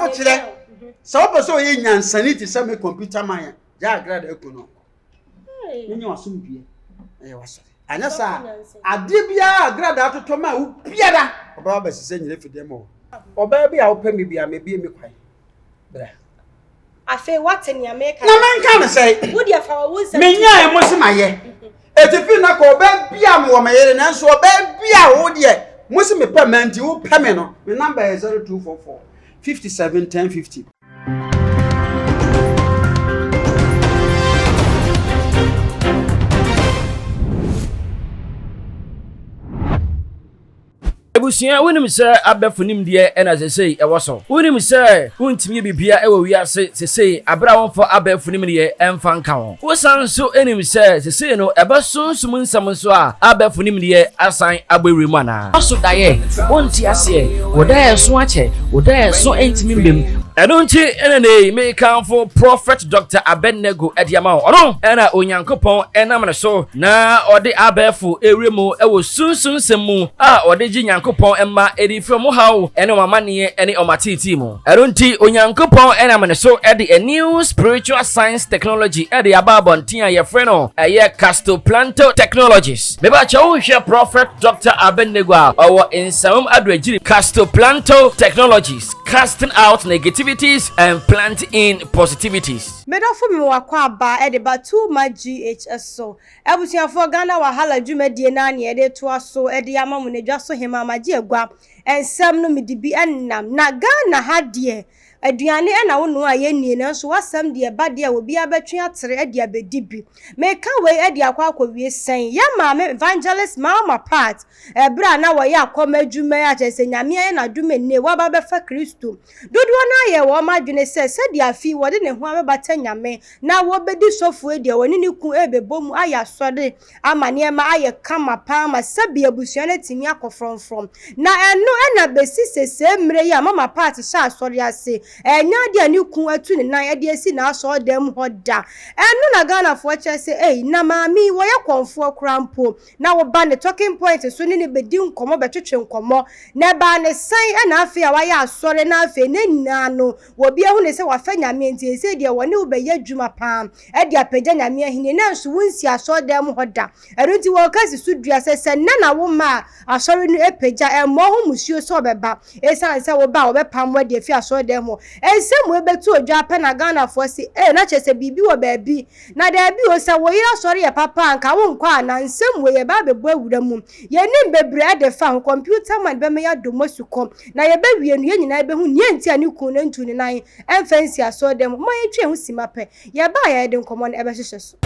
Abokyerɛ, sɛ wopɛ sɛ ɔyɛ nyansani te sɛ me computer man a, gyaa agrada aku no. Wonyɛ w'asomdwoeɛ na yɛ w'asɔre. Anyɛ saa a, adeɛ biara a agradaa totɔ ma wo biara, ɔbɛba abɛsesɛ nyina fi dɛm hɔ. Ɔbaa bi a wopɛ me biara, mebue me kwan. Bra. Afei woate nea meka Na menka no sɛe. Wo deɛ fa wo nsɛm. Menyae mo se mayɛ. Etifi na kɔ ɔbaa bi a mewɔ me yere nanso ɔbaa bi a wo deɛ mo se mepɛ mmaa nti wopɛ me no me number yɛ 0244 57 10 50. Abusua, wonim sɛ abɛfo nimdeɛ na sesei ɛwɔ so? Wonim sɛ wontumi yɛ biribiara wɔ wiase sesei bere a wɔmfa abɛɛfo nimdeɛ mfa nka ho? Wosan nso nim sɛ sesei no ɛba sunsum nsɛm nso a abɛɛfo nimdeɛ asan abɔ awura mu anaa? Woaso daeɛ? Wonte aseɛ? Wo daeɛ so akyɛ? Wo daeɛ so ntumi mma mu? Ɛno nti na nnɛ yi mekamfo Prophet Doctor Abednego de ama wo. Ɔno na Onyankopɔn nam ne so na ɔde abɛɛfo rewura mu wɔ sunsum nsɛm mu a ɔde gye Nyankopɔn mma de firi wɔn haw ne wɔn amanneɛ ne wɔn ateetee mu. Ɛno nti Onyankopɔn nam ne so de a new spiritual science technology de aba abɔnten a yɛfrɛ no ɛyɛ Castoplanto Technologies. Mebakyɛ wohwɛ Prophet Doctor Abednego a ɔwɔ Nsawam Adoagyiri Castoplanto Technologies, casting out negativities and plant in positivities. Me dɔfo me wɔ akwaaba de ba too much GH so. Abusuafoɔ Ghana Wahala dwumadie no ara na yɛde retoa so de ama mo na dwa so hemaa magye agua nsɛm no mede bi nam na Ghana ha deɛ aduane na wo noa a yɛnnie nanso w'asɛm deɛ ɛba deɛ a obiara bɛtwe atere de abɛdi bi. Meka wei de akɔ akɔwie sɛn? Yɛn maame Evangelist Malma Pat ɛberɛ a na wɔyɛ akɔm adwuma yi a kyerɛ sɛ Nyame ayɛ n'adom nnɛ waba abɛfa Kristo Dodoɔ no ara yɛɛ wɔn adwene sɛ sɛdeɛ afei wɔde ne ho abɛbata Nyame na wɔbɛdi sɔfoɔ deɛ wɔne ne kunu rebɛbɔ mu ayɛ asɔre ama nneɛma ayɛ kama paa ma sɛbi abusua no atumi akɔ frɔmfrɔm. Na ɛno na bɛsi sesei mmerɛ yi a Mama Pat hyɛ asɔre ase, ɛnyɛ adeɛ a ne kunu atu ne nan de asi n'asɔredan mu hɔ da. Ɛno na Ghanafoɔ kyerɛ sɛ ei na maame yi wɔyɛ kɔmfoɔ koraa mpo na woba ne talking point so ne no bɛdi nkɔmmɔ bɛtwetwe nkɔmmɔ. Na ɛbaa no sɛn na afei a wayɛ asɔre na afei ne nyinaa no obi ahu no sɛ wafa Nyame nti seesei deɛ wɔne wo bɛyɛ adwuma paa de apagya Nyame ahennie nanso wonsi asɔredan mu hɔ da. Ɛno nti wɔka si so dua sɛ sɛ nnɛ na womma a asɔre no apagya ɛmmɔ ho mmusuo sɛ ɔbɛba esiane sɛ woba a wɔbɛpam wo adi afi asɔredan mu hɔ. Nsɛm wei bɛto odwa ara pɛ na Ghanafoɔ se ee na kyerɛ sɛ biribi wɔ baabi Na daabi o, sɛ wo yere asɔre yɛ papa a, anka wonkɔ anaa? Nsɛm wei, yɛba abɛbɔ awura mu. Yɛnim bebree de fa ho. Computer man bɛma yɛadɔ mu asukɔ. Na yɛbɛwie no, yɛn nyinaa yɛbɛhu nea enti a ne kunu no ntuu ne nan mfa nsi asɔredan mu. Momma yɛntwe yɛn ho simma pɛ. Yɛba a, yɛde nkɔmmɔ no bɛhyehyɛ so.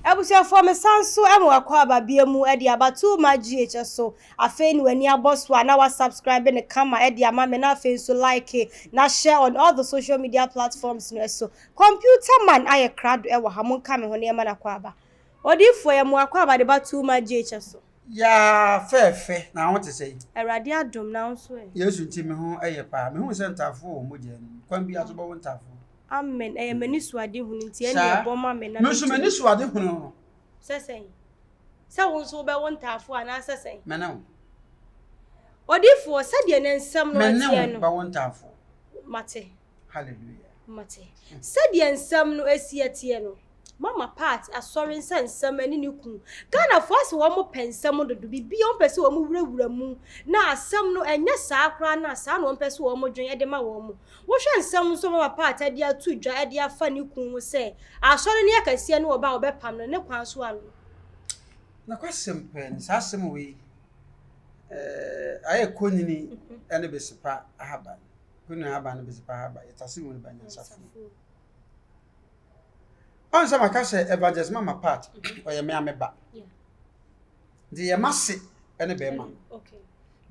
Abusuafoɔ me san so ma wakɔ aba bia mu de aba too much GH so afei ne w'ani abɔ so a na wa subscribe no kama de ama me na afei nso like na share on all the social media platforms no so computer man ayɛ krado wɔ ha monka me ho na yɛma no akɔ aba odiifoɔ yɛ mo akɔ aba de ba too much GH so. Yaa fɛɛfɛ na ho te sɛn? Awurade adom na wo nso ɛ? Yesu nti me ho yɛ paa. Mehu sɛ ntaafoɔ wɔ mogya no mu. Kwan biara so bɛwo ntaafoɔ. Amen ɛyɛ m'ani so ade hunu nti ɛne ɛbɔ ma me na me nso m'ani so ade hunu no. Sɛ sɛn? Sɛ wo nso wobɛwo ntaafo anaasɛ sɛn? Mene wo. Odifoɔ sɛdeɛ ne nsɛm no ɛteɛ no. Mene wo bɛwo ntaafo. Mate. Hallelujah. Mate. Sɛdeɛ nsɛm no ɛsi ɛteɛ no. Mama Pat asɔre nsa nsɛm ɛne ne kun. Ghanafoɔ asɛ wɔn pɛ nsɛm dodo. Biribi wɔn pɛ sɛ wɔn wurawura mu. Na asɛm no ɛnyɛ saa koraa na saa na wɔn pɛ sɛ wɔn dwen ɛde ma wɔn. Wohwɛ nsɛm nso a Mama Pat de ato dwa de afa ne kunu ho sɛ asɔre no yɛ kɛseɛ ne ɔba a wɔbɛpam no ne kwan so ano. Nokwasɛm pɛɛ ni, saa asɛm wei eh, ayɛ konyini ne besepa ahaban. Konyini ahaban ne besepa ahaban, yɛtase mu no ba nyansafo. Ɔn sɛ maka sɛ Evangelist Mama Pat, ɔyɛ me a me ba. Nti yɛ m'ase ne bɛrima no.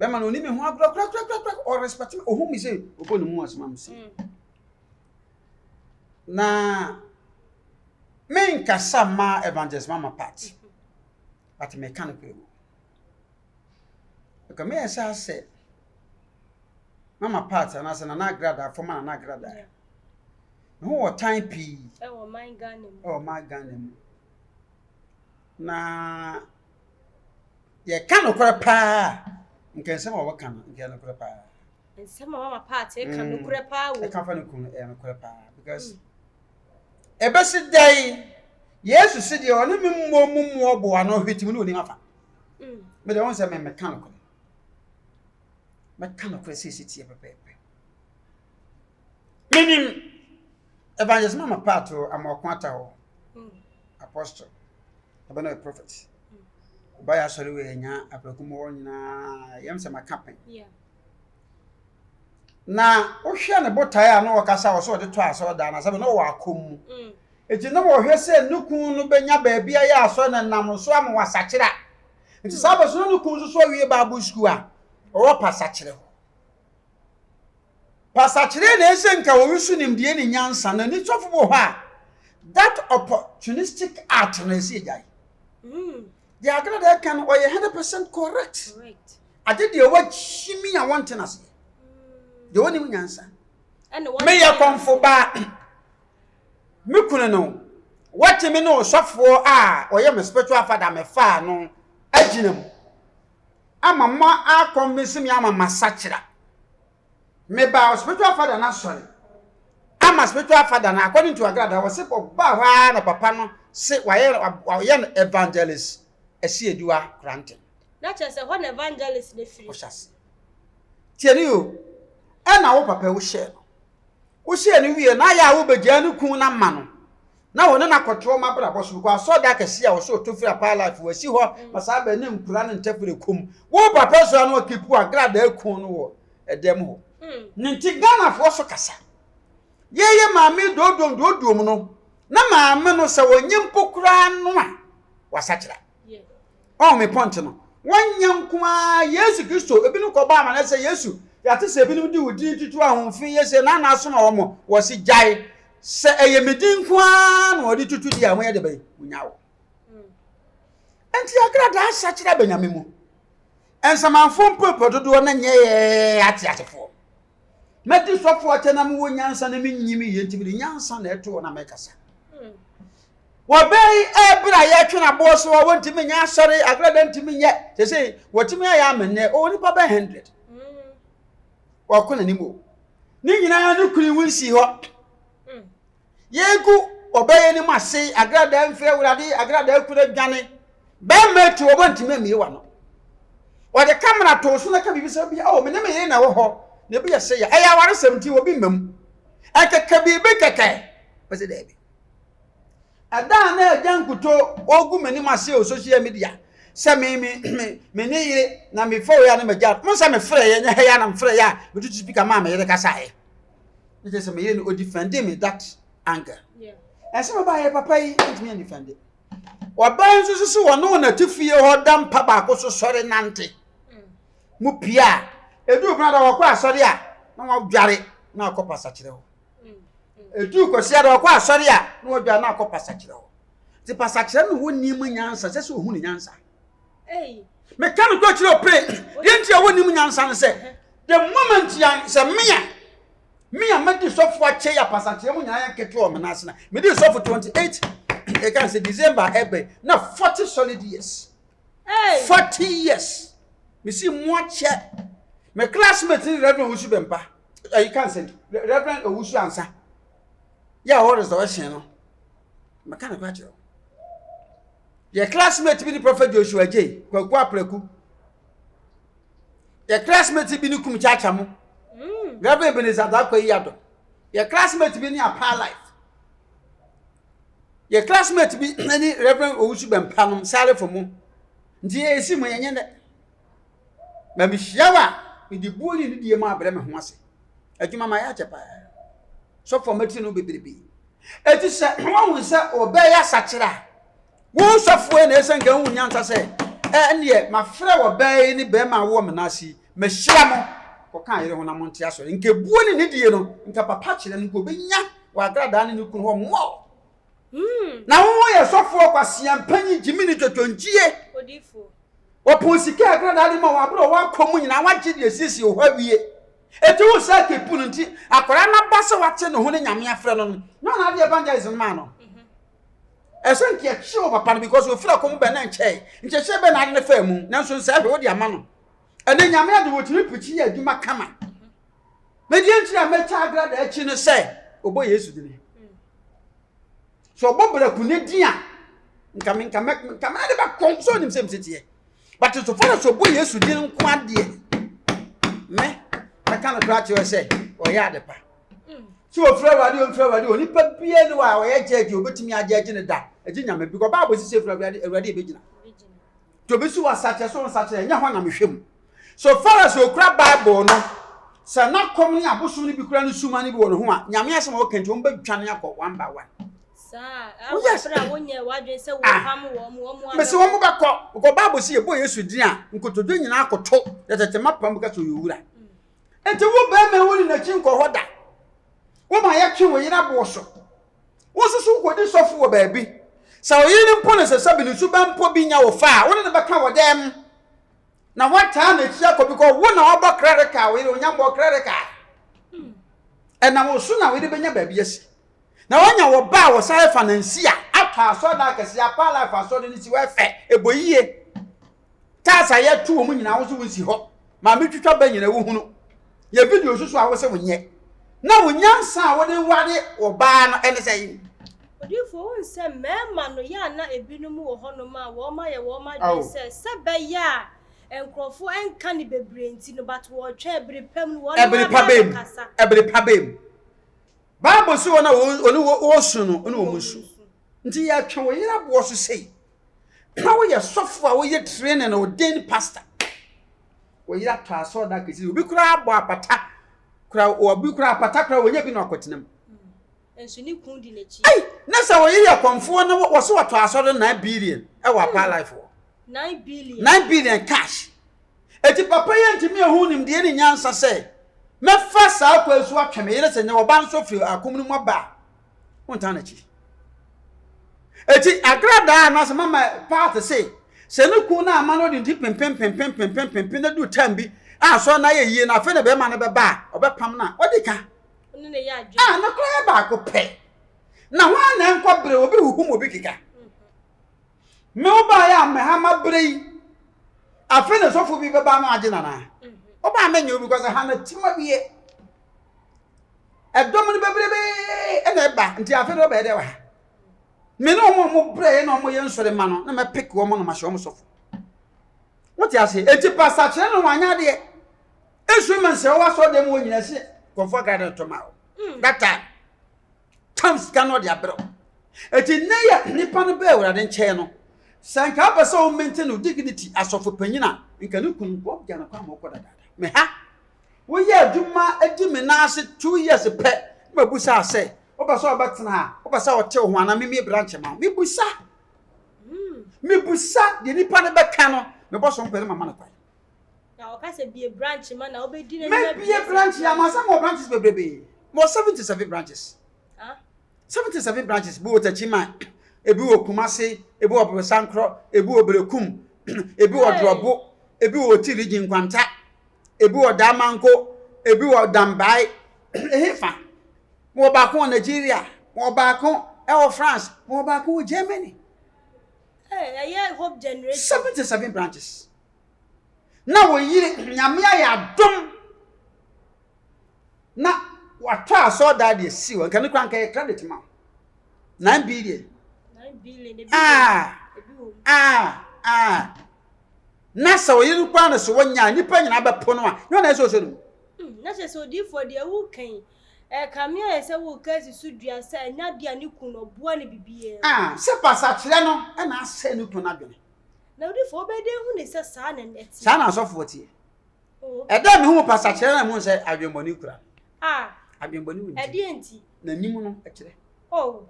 Bɛrima no ɔni me ho agorɔ korakorakorakora, ɔrespect me, ɔhu me sɛ ɔbɔ ne mu ase ma me sɛ. Mm. Na menkasa ma Evangelist Mama Pat, mm-hmm. but meka no korɛ mu. Nka meyɛ sɛ asɛ Mama Pat anaasɛ Nana Agrada, fɔma Nana Agrada. Me ho wɔ tan pii. Ɛwɔ man Ghana mu. Ɛwɔ man Ghana mu. Na yɛka nokorɛ paa a, Nka nsɛm a wɔka no nka ɛyɛ nokorɛ paa. Nsɛm a mama paate ka nokorɛ paa wɔ. Ɛka fa ne kunu ɛyɛ nokorɛ paa because ɛbɛsi dɛn Yesu si deɛ ɔne me mmɔ mu mmoɔ bo ano hwete mu ne onim afa. Me deɛ wɔn sɛ me meka nokorɛ. Mɛka nokorɛ sɛ ɛsi teɛ pɛpɛɛpɛ. Menim Evangelist Mama Pat o Amoako Ata hɔ. Apostle. Ɔbɛ no yɛ prophet. Ɔba yɛ asɔre wɔ anya aprɛko mu hɔ nyinaa yɛm sɛ maka pɛn. Na wohwɛ ne botae a na ɔkasa wɔ sɛ ɔde tɔ asɔre dan na sɛ na ɔwɔ akɔm mu. Eti na wɔhwɛ sɛ ne kun no bɛnya baabi ayɛ asɔre na nam so ama wasakyera. Nti saa bɛ so na ne kun nso so awie Bible school a ɔwɔ pasakyerɛ hɔ. Pasakyerɛ na ɛsɛ nka wɔresu nimdeɛ ne nyansa na ni sɔfo wɔ hɔ a that opportunistic art na ɛsɛ agyae. Deɛ Agrada ɛka no ɔyɛ 100% correct. Ade deɛ wakyimi a wɔnte n'aseɛ. Deɛ wɔnim nyansa. Meyɛ kɔmfo baa me kunu no wate me ne ɔsɔfoɔ a ɔyɛ me spiritual father mefaa no agyina mu ama ma akɔnvinse me ama masakyera. Mebaa spiritual father no asɔre ama spiritual father no according to Agrada wɔse ɔbaa hɔ ara na papa no se wayɛ wayɛ no evangelist Asieduwa Koranteng. Na kyerɛ sɛ hɔ na evangelist no firi. Ɔhyɛ ase. Tie ne o, ɛna wo papa wohyɛɛ no. Wohyɛɛ no wie na ayɛ a wobɛgyaa ne kun no ama no na wɔne no akɔto wɔn abrabɔ so because asɔreda akɛseɛ a wɔsɛ ɔtɔ firi apaa life wɔasi hɔ ma saa bɛn ne nkura ne ntɛfere kɔm. Wo papa so ano akipu agradaa kun no wɔ ɛdɛm hɔ. Ne nti Ghanafoɔ so kasa. Yɛyɛ maame doodoom doodoom no na maame no sɛ wɔnyɛ mpo koraa no a wasakyera. Ɔho me point no. Wɔnyɛ nko ara Yesu Kristo ebinom kɔbɔ amanneɛ sɛ Yesu yɛate sɛ ebinom de wo din tutu ahomfi yɛ sɛ na na asoma wɔn wɔsi gyae sɛ ɛyɛ me din nko ara na wɔde tutu di a wɔyɛ de bɛyɛ wonya wɔ. Nti agradaa asakyera bɛnyame mu. Nsamanfoɔ mpoepoe dodoɔ na nyɛ yɛ ateasefoɔ. Mɛdi sɔfoɔ akyɛ na mewɔ nyansa na menyi me yie nti mede nyansa na ɛto hɔ na mɛkasa. Wɔbɛn ɛberɛ a yɛtwe no aboɔ so a wɔntumi nyɛ asɔre agrada ntumi nyɛ sɛsɛ wɔtumi ayɛ amennɛ ɔwɔ nipa bɛn hundred wɔkɔ n'anim o ne nyinaa ne kunu wo nsi hɔ yɛgu ɔbɛyɛ no mu ase agradaa mfiri awurade agradaa kunu adwane bɛrima atu ɔbɔ ntumi amie wa no wɔde kamera too so na ka biribi sɛ bi oh me ne me yere na ɛwɔ hɔ na ebi yɛ sɛ yɛ ɛyɛ awaresɛm nti obi mma mu ɛkɛkɛ biribi kɛkɛ ɔsɛ daabi ɛda a na agya nkuto ɔgu m'anim ase wɔ social media sɛ me me me me ne yere na me fɛ wei a na magya mo sɛ mefrɛ yɛ nyɛ ha yɛ a na mefrɛ yɛ a metutu speaker maa me yere kasaeɛ ne kyerɛ sɛ me yere no ɔdifɛnde me that angle ɛsɛ ɔbaa yɛ papa yi ntumi andifɛnde ɔbaa nso so so wɔne wɔn ati fie hɔ da mpa baako so sɔre nante mu pie a ɛduru kwan da wɔkɔ asɔre a na wɔdware na akɔ pasakyerɛ hɔ ɛduru kɔsia da wɔkɔ asɔre a na wɔdware na akɔ pasakyerɛ hɔ nti pasakyerɛ no wɔ nneɛma nyansa sɛ sɛ ɔhu ne nyansa meka no kɔ kyerɛ ɔpere deɛ nti a wɔnim nyansa no sɛ the moment yɛn sɛ me a me a madi sɔfo akyɛ yɛ apasakyerɛ mu nyinaa yɛ nketewa wɔ me nan ase na medi sɔfo 28 ɛka sɛ December ɛbɛ na 40 solid years 40 years mesi mu akyɛ me classmate ne Reverend Owusu Bɛmpa ɛyi kan sɛ Reverend Owusu Ansa yɛ a ɔwɔ resurrection no meka no kora kyerɛ yɛ classmate bi ne Prophet Joshua J Kwaku Apraku yɛ classmate bi ne kum kyakya mo mm. Reverend Ebenezer Adakwa yi adɔ yɛ classmate bi ne Apa Life yɛ classmate bi ne Reverend Owusu Bɛmpa nom sarefo mo nti yɛ esi mo yɛnyɛ dɛ na mehyia wa mede buo ne nidie mu abrɛ me ho ase adwuma ma yɛ akyɛ paa sɔfo a matiri no bebrebe eti sɛ wɔn sɛ ɔbɛyɛ asakyera a Wo sɔfoɔ na ɛsɛ nka wohu nyansa sɛ, ɛnneɛ mafrɛ ɔbaa yi ne bɛrima a wowɔ me nan ase yi, mahyira mo, kɔka ayere ho na monte asɔre. Nka ebuo ne nidie no, nka papa kyerɛ no, nka ɔbɛnya wɔ agradaa ne ne kunu hɔ mmɔ. Hmm. Na wo yɛ sɔfoɔ kwasea mpanyin gyimi ne twotwonkyie. Wɔpɔn sika agradaa de ma wɔn abere a wɔakɔ mu nyinaa wagye deɛ siesie wɔ hɔ awie. Eti wo sɛ kepu no nti akwadaa no aba sɛ wate ne ho ne nyame afrɛ no no na ɔna adeɛ evangelism maa no. Ɛsɛ nka yɛkye wɔ papa no because ofiri akɔm bɛn na nkyɛe nkyɛkyerɛ bɛn na ade no faa mu nanso nsɛ hwɛ wode ama no. Ɛnɛ Nyame adom ɔtumi pikyi yɛ adwuma kama. Medeɛ nkyerɛ a mɛkyɛ agrada akyi no sɛ ɔbɔ Yesu dini. Sɛ ɔbɔ brɛko ne din a nka me nka mɛ nka mɛ de bɛkɔ sɛ ɔnim sɛ msiteɛ. But so far as ɔbɔ Yesu din nko adeɛ me mɛka no koraa kyerɛ sɛ ɔyɛ ade pa. Sɛ ɔfiri Awurade ɔmfiri Awurade onipa biara ni hɔ a ɔyɛ gyɛgye ɔbɛtumi agyɛgye ne da agye Nyame because Bible sɛ firi Awurade Awurade ɛbɛgyina. Nti obi so wasakyerɛ so nsakyerɛ ɛnyɛ hɔ na mehwɛ mu. So far as okura Bible no, sɛ na kɔm ne abosom no bi kura no suma no bi wɔ ne ho a, Nyame asɛm a wɔka nti wɔn bɛdwane akɔ one by one. Saa, Oh, yes. abere a wonyɛ w'adwene sɛ Ah. wɔpam wɔn, wɔn Mese wɔn bɛkɔ, because Bible sɛ yɛbɔ Yesu din a, nkotodwe nyinaa koto, yɛtɛtɛma pam ka sɛ ɔyɛ owura. Nti wo bɛrima wo ni n'akyi nkɔ hɔ da. Woma yɛtwe wo yere aboɔ so. Wo nso so wokɔdi sɔfo wɔ baabi. Sɛ wo yere mpo no sɛ sɛbi ne suban mpo bi nya wo fa a, wo ne no bɛka wɔ dɛm. Na woataa n'akyi akɔ bi kɔ wo na wabɔ clerical, wo yere onya mmɔ clerical. Ɛnam wo so na wo yere bɛnya baabi asi. Na wanya wɔ ba a wɔsan fa nansi a atɔ asɔredan akɛseɛ apa life asɔre no si hɔ ɛfɛ ɛbɔ yie. Tiles a yɛto wɔn nyinaa wo so wo nsi hɔ. Maame twitwa ba nyinaa wohunu. Yɛ video nso so a wo sɛ wonyɛ. Na wo nyansa a wode ware ɔbaa no ɛne sɛ. Odiyifoɔ, wohu sɛ mmarima no, yɛ a na ebinom wɔ hɔnom a wɔn ayɛ wɔn adwene sɛ, sɛ ɛbɛyɛ a nkurɔfoɔ nka no bebree nti no, but wɔretwɛn bere pa mu no, wɔn Ɛbere pa aba bɛn mu? abɛkasa. Ɛbere pa bɛn mu? Bible se wɔn a wɔne wɔsu no, wɔne wɔn nsu. Nti yɛtwe wo yere aboɔ so sei. Na woyɛ sɔfo a woyɛ training ordained pastor. Wo yere atɔ asɔredan kɛse. Obi koraa abɔ apata. Kora obi koraa apata koraa wɔnyɛ bi na ɔkɔtena mu. Nso ne kun di n'akyi. Ei, na sɛ wo yere yɛ kɔmfoɔ na wɔ so wɔtɔ asɔre 9 billion ɛwɔ apa life hɔ. 9 billion. 9 billion cash. Eti papa yi ntumi ehu nimdeɛ ne nyansa sɛ mɛfa saa kwan so atwe me yere sɛ nyɛ ɔba nso firi akom no mu aba a wontaa n'akyi. Eti agradaa anaasɛ mama paate se sɛ ne kun no ama no de nti pempempempempempempem na du tam bi a sɔre na ayɛ yie na afei na bɛrima no bɛba a ɔbɛpam no a ɔdi ka. A no koraa yɛ baako pɛ. Na ho a na nkɔ bere obi huhum obi keka. Me wo baeɛ a mɛha ma bere yi afei na sɔfo bi bɛba no agye nana. Ɔbaa mɛnyɛ obi kɔ sɛ ha na tim awie. Ɛdɔm no bebrebe na ɛba nti afei na ɔbɛyɛ dɛ wɔ ha. Me ne wɔn a wɔbrɛ yɛ na wɔyɛ nsɔre ma no na mɛpeke wɔn na mahyɛ wɔn sɔfo. Wote ase? Eti pasa kyerɛ no wanyɛ adeɛ. Instruments a ɛwɔ asɔre dɛm wɔ nyina si nkurɔfoɔ akra de to ma wo. That time tam sika no ɔde abrɛ wo. Eti nnɛ yɛ nipa no bɛɛ awurade nkyɛn no sɛ nka apɛ sɛ wo maintain wo dignity asɔfo panyin a nka ne kunu wɔgya no kwan ma ɔkɔ dadaada. Me ha Woyɛ adwuma di me nan ase 2 years pɛ na mabusa sɛ wopɛ sɛ ɔbɛtena ha, wopɛ sɛ ɔte wo ho anaa memie branch ma wo. Mebusa. Mebusa deɛ nipa no bɛka no, mebɔ so mpɛ no mama no kwan. Na ɔka sɛ bie branch ma na wobɛdi n'anim Mebie branch ama sɛ mewɔ branches bebrebe. Mewɔ 77 branches. Ah. 77 branches bi wɔ Techiman, ebi wɔ Kumasi, ebi wɔ Bosankorɔ, ebi wɔ Berekum, ebi wɔ Drobo, ebi wɔ Oti Region Nkwanta. Ebi wɔ Damanko, ebi wɔ Dambae, ɛhefa? Mewɔ baako wɔ Nigeria, mewɔ baako wɔ France, mewɔ baako wɔ Germany. Hey, ɛyɛ Hope Generation. 77 branches. Na wɔyere Nyame ayɛ adom na watɔ asɔɔdaa deɛ si hɔ nka ne kora nka yɛ credit ma 9 billion. 9 billion. Ebi Ah, ebi wɔ mu. ah, ah. Na sɛ ɔyere no koraa no so wɔnya a nnipa nyinaa bɛpo no a, nyɛ ɔna ɛsɛ ɔsɔ no mu. Na kyerɛ sɛ odiyifoɔ deɛ woka yi, ɛkame ayɛ sɛ woreka asi so dua sɛ ɛnyɛ adeɛ a ne kunu no ɔboa no biribiara mu. Ah, sɛ basakyerɛ no na asɛe ne kunu no adwene. Na odiyifoɔ wobɛyɛ dɛn hu ne sɛ saa na ɛteɛ? Saa na asɔfoɔ teɛ. Oh. Ɛda a mehu basakyerɛ no na mehu sɛ adwemmɔne kura no. Ah. Adwemmɔne wɔ ne tirim. Ɛdeɛ nti? N'anim no kyerɛ. Oh.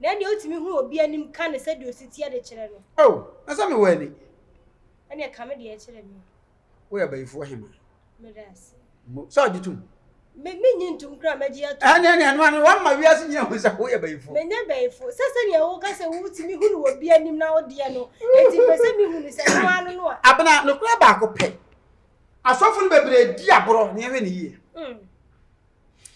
Na ɛnneɛ wotumi hu obi anim ka ne sɛdeɛ ɔsi teɛ de kyerɛ no. Oh, na sɛ mewɔ ani. Ɛnneɛ ka me deɛ kyerɛ me. Woyɛ abayifoɔ hema. Meda ase. Mo, sɛ ɔgye tom. Me, menyi ntom koraa mɛgye atom. Ɛne ɛne ɛno ano, wama wiase nyina hu sɛ woyɛ bayifoɔ. Menyɛ bayifo. Sɛ sɛdeɛ woka sɛ wotumi hu no wɔ bi anim na wodeɛ no, enti mpɛ sɛ mehu no sɛ ɛno ano no a. Abena, nokorɛ baako pɛ. Asɔfo no bebree di aborɔ na yɛhwɛ no yie.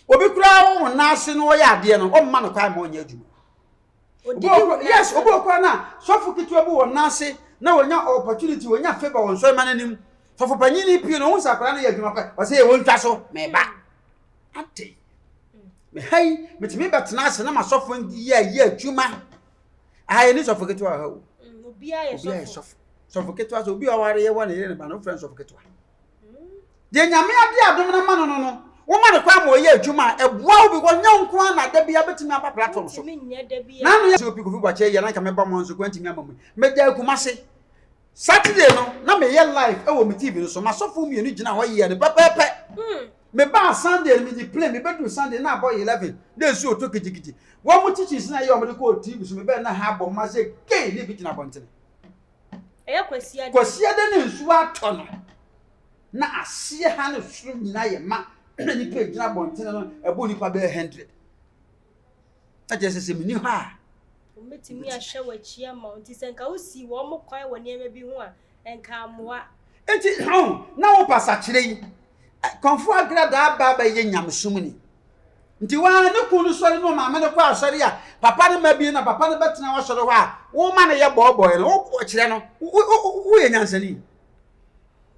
Obi koraa wɔ wɔn nan ase na ɔyɛ adeɛ no, ɔmma no kwan ma ɔnyɛ adwuma. Yes, obi wɔ koraa na sɔfo ketewa bi wɔ nan ase na wɔnya opportunity, wɔnya favor wɔ nsɔrima no anim. Sɔfo panyin no pie no, ohun sɛ akwadaa no yɛ adwuma pɛ, ɔsɛ yɛ wɔntwa so, meba. Ate. Me ha yi, metumi bɛtena ase na m'asɔfo yɛ yɛ adwuma. Aha yɛ ne sɔfo ketewa ha o. Obiara yɛ sɔfo. Sɔfo ketewa sɛ obi a ɔware yɛ wɔ ne yere ne ba no, wofrɛ no sɔfo ketewa. Deɛ Nyame ade adom no ma no no no, woma no kwan ma ɔyɛ adwuma a, ɛboa wo because nyɛ wo nko ara na da biara bɛtumi aba platform so. Na ano yɛ sɛ opi Kofi Boakye yɛ na nka meba mo nso kwan ntumi ama mu. Meda Kumase. Saturday no, na meyɛ live wɔ me TV no so. M'asɔfo mmienu gyina hɔ yɛ no pɛpɛɛpɛ. Hmm. Mebaa Sunday no, mede plane, mebɛduru Sunday na abɔ 11, na nsuo tɔ gidigidi. Wɔn mo teachings na ɛyɛ wɔn de kɔɔ TV so, mebɛɛ na ha abɔ mma sɛ gay ne bi gyina abɔntene. Ɛyɛ Kwasiada. Kwasiada ne nsuo atɔ no, na aseɛ ha ne soro nyinaa yɛ ma, na nipa gyina abɔntene no, ɛbɔ nipa bɛyɛ 100. Na kyerɛ sɛ sɛ menni hɔ a. Wɔbɛtumi ahwɛ w'akyi ama wo. Nti sɛ nka wosii wɔn kwan wɔ nneɛma bi ho a, nka ammoa. Nti oh, na wo pasakyerɛ yi, Kɔmfo Agradaa ba bɛyɛ nyamesom ni. Nti waa ne kun no sɔre ne ɔmaame no kɔ asɔre a, papa no ma bi na papa no bɛtena w'asɔre hɔ a, woma no yɛ bɔɔbɔe no, wo kyerɛ no, woyɛ nyansani.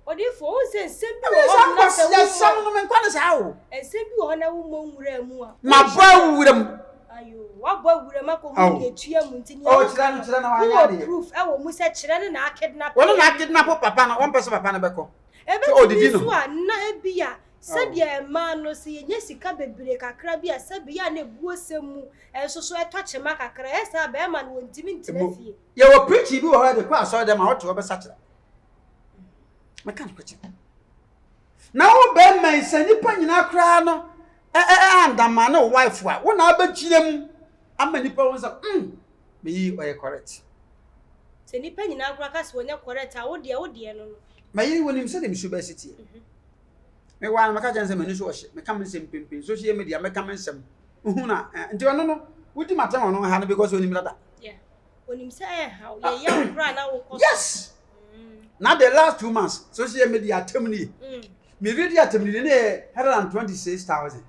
Odifo, wohu sɛ nsɛm bi wɔ hɔ na sɛ wo asɛm no menkɔ ne saa o. Nsɛm bi wɔ hɔ na wommɔ nwura mu a. Mabɔ awura mu. Ayo, wabɔ awura mu akɔ hu deɛ etua mu nti nea woka no. Kyerɛ no wanyɛ adeɛ. Wowɔ proof ɛwɔ mu sɛ kyerɛ no na akidnap. Wɔn na akidnap papa no, wɔmpɛ sɛ papa no bɛkɔ. Ebetumi nso a na ebi a sɛdeɛ mmaa no sɛ yɛnya sika bebree kakra bi a sɛbi yɛ a na ebuo sɛm mu nso so ɛtɔ kyema kakra ɛyɛ saa bɛrima no wɔntumi ntena fie. Yɛwɔ preaching bi wɔ hɔ yɛde kɔ asɔre dɛm a wɔte hɔ bɛsakyera. Mɛka no kɔkyɛ. Na wo bɛrima yi sɛ nipa nyinaa koraa no andama ne wo wife a wo na abɛgyina mu ama nipa wɔn sɛ mm meyi ɔyɛ correct. Sɛ nipa nyinaa koraa ka sɛ wɔnyɛ correct a wo deɛ wo deɛ no no. Mayere wɔnim sɛdeɛ me su bɛsi teɛ. Mhm. Mewaa no mɛka kyɛn sɛ m'ani so ɔhye meka me nsɛm pempem social media mɛka me nsɛm wohu na nti ɔno no wodi m'atɛm ɔno ha no because onim dada. Yeah. Onim sɛ ɛha yɛ yaw koraa na wokɔ. Yes. Mm. Na the last 2 months social media atɛm nie. Me read atɛm nie ne yɛ 126,000.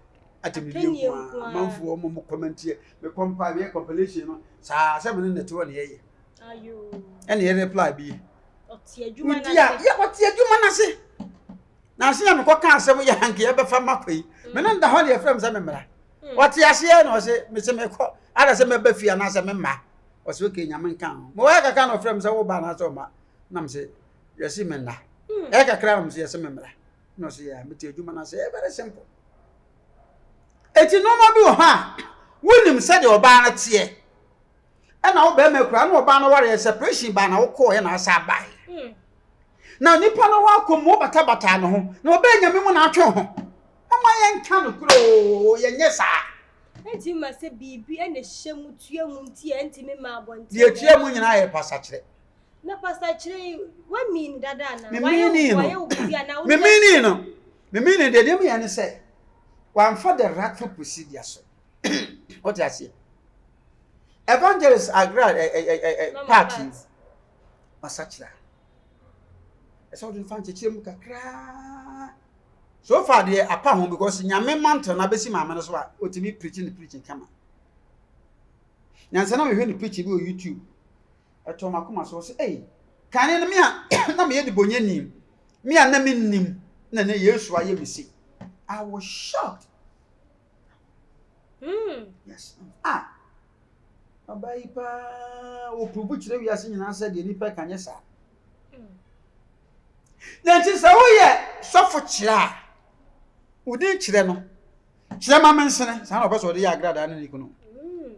Atɛm nie nko ara amanfoɔ ɔmo mo comment yɛ me compile me yɛ compilation no saa sɛ me ne ne te hɔ ne yɛyɛ. Ɛna yɛ reply bi. Ɔte adwuma n'ase. Yɛ ɔte adwuma n'ase. Na ase na mekɔ ka asɛm yɛ hanke yɛbɛfa makɔ yi. Me ne nda hɔ ne yɛfrɛ me sɛ memmra. Ɔte aseɛ na ɔse mese mekɔ ada sɛ mɛba fie anaasɛ memma. Ɔse okay nyame nka ho. Mewɔ yɛ kakra na ɔfrɛ me sɛ woba anaasɛ ɔma. Na mese yɛse menna. Ɛyɛ kakra na mese yɛse memmra. Na ɔse yɛ mete adwuma n'ase. Ɛyɛ very simple. Eti nneɛma bi wɔ hɔ a wonim sɛdeɛ ɔbaa no teɛ. Ɛna wo bɛrima kura na ɔbaa no wareɛ separation baa na wokɔɔɛ na asa abaeɛ. Na nipa no hɔ akɔ mu wobatabata ne ho na ɔbɛɛ nyame mu na atwe ho. Mama yɛnka no korɛ oo yɛnyɛ saa. Ɛntumi ma sɛ biribi ɛna ɛhyɛ mu tua mu nti a ɛntumi ma abɔnten. Deɛ ɛtua mu nyinaa yɛ pasakyerɛ. Na pasakyerɛ yi wamii dada anaa? Memini no. Memini no. Memini deɛ deɛ meyɛ ne sɛ wamfa the rightful procedure so. Wote aseɛ? Evangelist Agra ɛ ɛ ɛ ɛ part yi masakyera. Ɛsɛ wode no fa nkyekyerɛ mu kakraa. So far deɛ apa ho because nyame mantle na bɛsi maame no so a ɔtumi preaching ne preaching kama. Nyansa na mehwɛ ne preaching bi wɔ YouTube. Ɛtɔ m'akoma so sɛ ei kane no me a na meyɛ de bonyani me a na mennim na ne Yesu ayɛ me sei. I was shocked. Mm. Yes. Ah. Ɔbaa yi paa ɔpurubu kyerɛ wiase nyinaa sɛ deɛ nipa ka nyɛ saa. Mm. Na nti sɛ woyɛ sɔfo kyerɛ a, wodin kyerɛ no, kyerɛ ma mensene, saa na ɔpɛ sɛ ɔde yɛ agradaa ne ne kunu. Mm.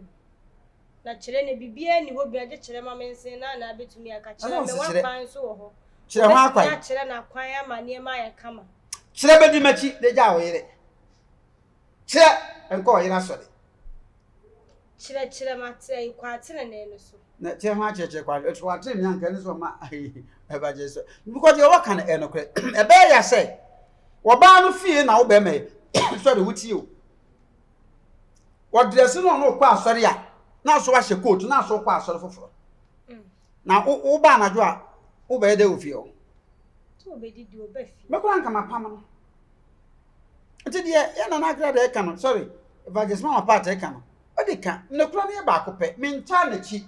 Na kyerɛ no biribiara nni hɔ bi agye kyerɛ ma mensene na na abɛtumi aka kyerɛ me wakwan nso wɔ hɔ. Kyerɛ ho akwan. Wobɛtumi akyerɛ no akwan ama nneɛma ayɛ kama. Kyerɛ bɛdi m'akyi de gya wo yere. Kyerɛ nkɔ ɔyere asɔre. Kyerɛkyerɛ ma kyerɛ kwan atenenee no so. Na kyerɛ ho akyerɛkyerɛ kwan so atenenee anka ne so ɔma ɛbɛgye so. Because deɛ wɔka no ɛyɛ nokorɛ. Ɛbɛyɛ ya sɛ wɔbaa no fie na wo bɛrima yi sɔre wotie o. Wɔdrɛse no ɔno kɔ asɔre a na so wahyɛ coat na so kɔ asɔre foforɔ. Mm. Na woba anadwo a wobɛyɛ dɛ wɔ fie hɔ. Mɛkora nka mapam no. Nti deɛ yɛ nana akra deɛ ɛka no sorry evangelist mama part ɛka no ɔde ka nnekora no yɛ baako pɛ mentaa n'akyi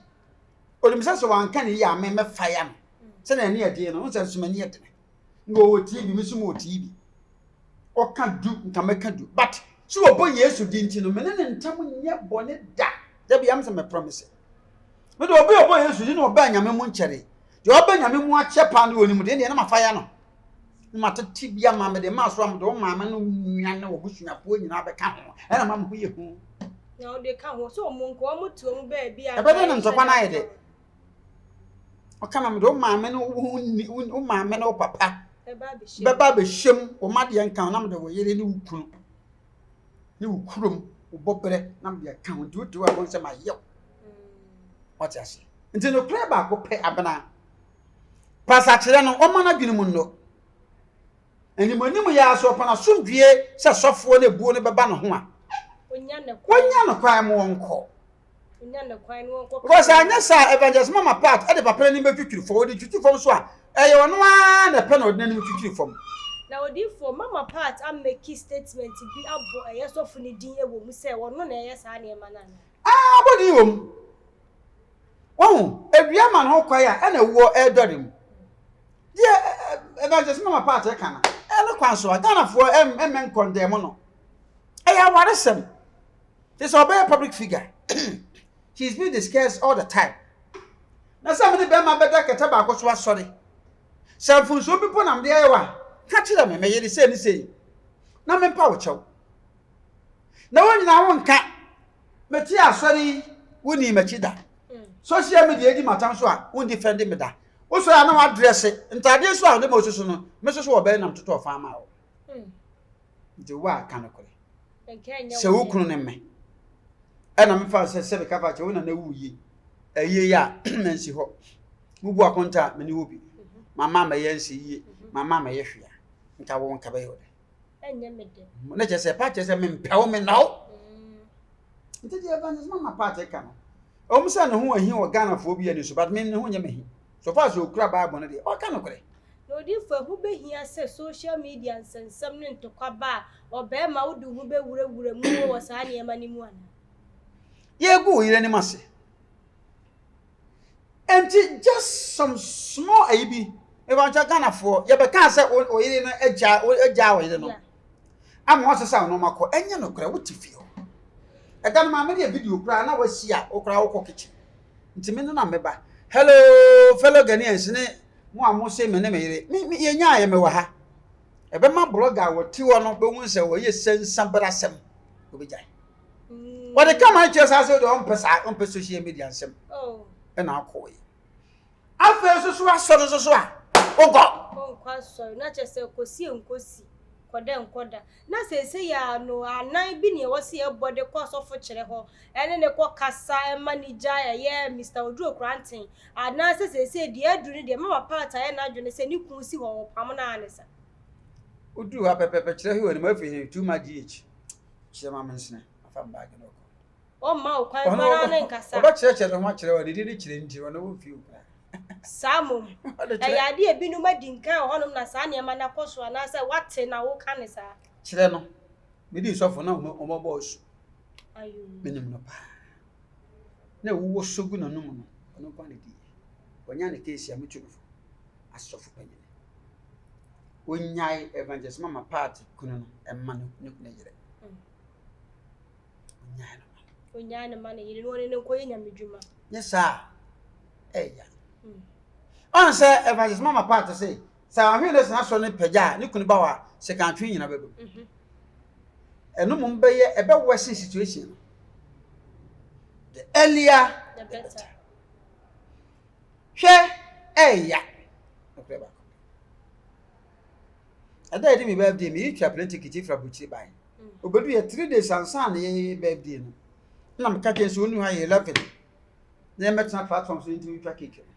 onim sɛ sɛ wanka ne yie a me mɛfa ya no sɛdeɛ ɛne ɛdeɛ no nsɛ nso m'ani ɛdene. Nka ɔwɔ TV, me nso mewɔ TV. Ɔka du, nka mɛka du. But sɛ wɔbɔ Yesu din nti no, me ne ne ntam nyɛ bɔne da. Da bi am sɛ mɛ promise. Me de obi a ɔbɔ Yesu din na ɔbaa Nyame mu nkyɛre. Deɛ ɔbɛ Nyame mu akyɛ paa no onim deɛ deɛ na mafa ya no. Na matete bi ama me de ma so am de wo maame no nua ne wɔbusuafoɔ nyinaa bɛka ho. Ɛna ma me ho yɛ hu. Na ɔde ka ho sɛ ɔmo nka ɔmo te ɔmo baabi a. Ɛbɛdɛ ne ntɔkwa no ayɛ dɛ. Ɔka ma me de wo maame no wo maame ne wo papa bɛba abɛhyɛ mu wo ma deɛ nka ho na mede wo yere ne wo kunu ne wo kurom wo bɔberɛ na mede aka ho nti wote hɔ a wɔn sɛ mayɛ wo wate ase nti nokorɛ baako pɛ abena pasakyerɛ no ɔma no adwene mu nnɔ animanim yɛ aso ɔpɔn asomdwie sɛ sɔfoɔ no ebuo no bɛba ne ho a wɔnya no kwan mu ɔnkɔ Because anyɛ saa Evangelist Mama Pat de papa n'anim bɛtwitwiri fam, ɔde twitwi fam so a, ɛyɛ ɔno ara na ɛpɛ na ɔde n'anim twitwiri fam. Na odiyifoɔ Mama Pat ameki statement bi abɔ ɛyɛ sɔfo no din wɔ mu sɛ ɔno na ɛyɛ saa nneɛma no anaa? Ah, abɔ din wɔ mu. Wahu, awia ma ne ho kwan a ɛna ɛwoɔ ɛredɔre mu. Deɛ Evangelist Mama Pat ka no, ɛno kwan so a, Ghanafoɔ ɛmmɛ nkɔndɛm no. Ɛyɛ awaresɛm. Te sɛ ɔbɛyɛ public figure. She is being discussed all the time. Na sɛ mene bɛrima bɛda kɛtɛ baako so asɔre. Sɛ mfonsuo bi po na mede ayɛ wa, ka kyerɛ me, meyere sei ne sei. Na mempa wo kyɛw. Na wɔn nyinaa wo nka, mete asɔre yi, wonni m'akyi da. Social media edi m'atam so a, wondi fɛndi me da. Wosɔre a na wadrɛse, ntaadeɛ so a wode ma osusu no, me nso so wɔbɛyɛ nam totɔ ɔfa ama wo. Nti wo a ka nokorɛ. Sɛ wo kunu ne me ɛna mefa sɛ sɛ meka fa kyɛ wo nana wu yi ɛyie yi a mansi hɔ mubu akonta a mene wo bi mhm. mama mɛyɛ nsi yie mhm. mama mɛyɛ hwea nka wo nka bɛyɛ wo dɛ ne kyɛ sɛ pa kyɛ sɛ mempɛ wo menna wo mm. nti deɛ evangelist mama paate ka no ɛwom sɛ ne ho ahi wɔ ghanafoɔ bi ani so but me ne ho nyɛ mahi so far sɛ ɔkura bible no deɛ ɔka nokorɛ. Na odiyifo, ɛho behia sɛ social media nsɛnsɛm ne ntɔkwa ba a, ɔbarima wode wo ho bewurawura mu wɔ saa nneɛma no mu anaa? Yɛregu wo yere anim ase. Enti just some small ayi bi, mebankyɛ Ghanafoɔ, yɛbɛkaa sɛ wo yere no agya agya wo yere no ama wasesa wo nneɛma kɔ, ɛnyɛ nokorɛ, wote fie hɔ. Ɛda no maame de video koraa na wasi a wo koraa wokɔ kitchen. Nti me no na meba. Hello fellow Ghanaians ne Mo a mose me ne me yere, me, me, yɛnyaeɛ, mewɔ ha. Ɛbɛma blogger a wɔte hɔ no bɛhu sɛ wɔyɛ sɛnsabrasɛm. Wɔbɛgyae. Mm. Wɔde kama kyerɛ saa sɛ deɛ ɔmpɛ saa, ɔmpɛ social media nsɛm. Oh. Ɛna akɔɔyɛ. Afei nso so asɔre nso so a, wokɔ. Ɔnkɔ asɔre, na kyerɛ sɛ kɔsi nkosi, kɔda nkɔda. Na seesei ara no, anan bi na ɛwɔ sɛ yɛbɔ de kɔ asɔfo kyerɛ hɔ ne no kɔ kasa ma no gyae ɛyɛ Mister Oduro Koranteng anaasɛ seesei deɛ aduru no deɛ Mama Pat ayɛ n'adwene sɛ ne kunu si hɔ ɔpam no ara ne sa. Woduru hɔ a pɛpɛpɛ kyerɛ he wɔ anim afei he too much GH kyerɛ ma mensene afa me baage no ɔkɔ. Ɔmma wo kwan koraa ne nkasa. Ɔbɛkyerɛkyerɛ ne ho akyerɛ wo, ne din kyerɛ nti ɔno womfii wo koraa. Saa mmom. Ɛyɛ ade a ebinom adi nkan wɔ hɔnom na saa nneɛma no akɔ so anaasɛ woate na woka no saa. Kyerɛ no. Medii sɔfo na wɔbɔ asu. Menim no paa. Na ɛwowɔ so gu n'anom no, ɔno nko na diiɛ. Wɔnya ne keesi a metu no fo. Asɔfo panyin. Wonyae Evangelist Mama Pat kunu no ɛma ne ne yere. Mm. Onyae no ma no. Onyae no ma ne yere na ɔne no nkɔyɛ nyamedwuma. Nyɛ saa a, ɛyɛ. Mm. Ɔn sɛ Evangelist Mama Pat se, sɛ ahwene no sena sɔre no pagya a, ne kunu ba hɔ a, sekantwe nyina bɛba mu. Mhm. Ɛno mmom bɛyɛ, ɛbɛ worsen situation no. The earlier, the better. Hwɛ, ɛyɛ. Nokorɛ baako. Ɛda yɛde me birthday, me yere twa plane ticket firi aburokyire bae. Obedu yɛ 3 days ansa na yɛyɛ birthday no. Na meka kyerɛ sɛ onu ha yɛ 11. Na yɛmmɛtena platform so ntumi ntwa cake no.